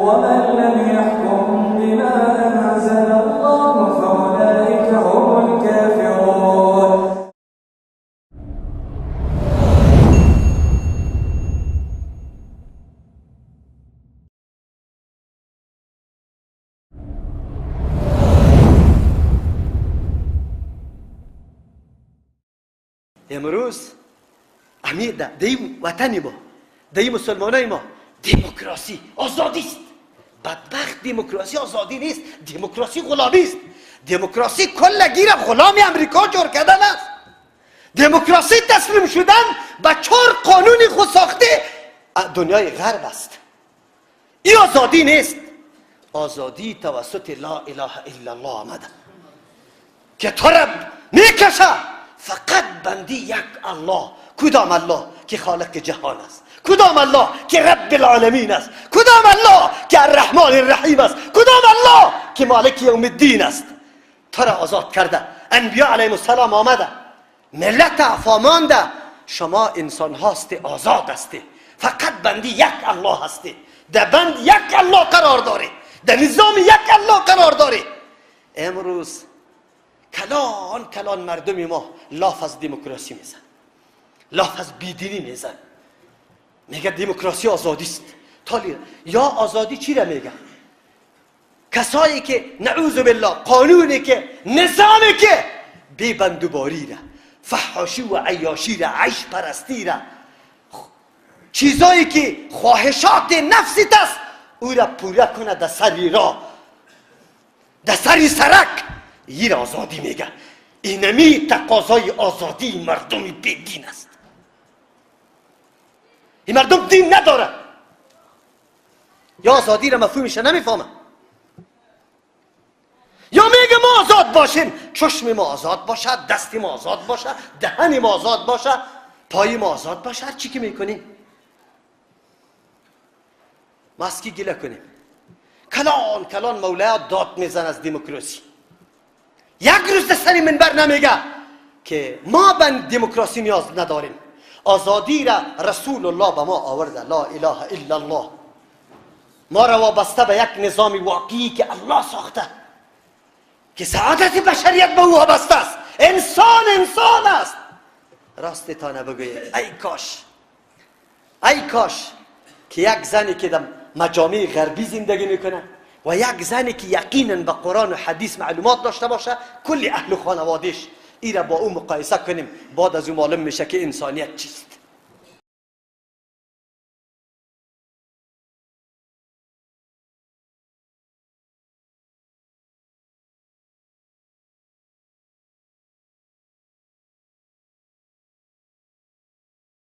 ومن لم يحكم بما أنزل الله فأولئك هم الكافرون. امروز امیر در وطن ما، در مسلمانای ما دموکراسی آزادی است. بدبخت، دموکراسی آزادی نیست، دموکراسی غلامی است. دموکراسی کل گیر غلام امریکا جور کردن است. دموکراسی تسلیم شدن به 4 قانون خود ساخته دنیای غرب است. این آزادی نیست. آزادی توسط لا اله الا الله آمده که تو را میکشه فقط بندی یک الله. کدام الله که خالق جهان است؟ کدام الله که رب العالمین است؟ کدام الله که الرحمن الرحیم است؟ کدام الله که مالک یوم الدین است؟ تو را آزاد کرده، انبیا علیهم السلام آمده، ملت افامانده، شما انسان هاست، آزاد هستی، فقط بندی یک الله هستی، در بند یک الله قرار داری، در نظام یک الله قرار داری. امروز کلان کلان مردم ما لاف از دموکراسی میزن، لاف از بیدینی میزن، میگه دموکراسی آزادی است. تالی یا آزادی چی را میگه؟ کسایی که نعوذ بالله قانونی که نظامی که بی بندوباری را، فحاشی و عیاشی را، عیش پرستی را، چیزایی که خواهشات نفسی است او را پوره کنه در سری را، در سری سرک، این آزادی میگه. اینمی تقاضای آزادی مردم بی دین است. این مردم دین نداره، یا آزادی را مفهومش نمیفهمه، یا میگه ما آزاد باشیم، چشم ما آزاد باشه، دست ما آزاد باشه، دهن ما آزاد باشه، پای ما آزاد باشه، هر چی که میکنیم ما از کی گله کنیم؟ کلان کلان مولا داد میزن از دموکراسی، یک روز در سر منبر نمیگه که ما به دموکراسی نیاز نداریم، آزادی را رسول الله به ما آورده، لا اله الا الله، ما را وابسته به یک نظام واقعی که الله ساخته، که سعادت بشریت به او وابسته است. انسان انسان است. راستتانه بگوید ای کاش، ای کاش که یک زنی که در مجامع غربی زندگی میکنه و یک زنی که یقینا به قرآن و حدیث معلومات داشته باشه، کل اهل خانوادش ای را با او مقایسه کنیم، بعد از او معلوم میشه که انسانیت چیست.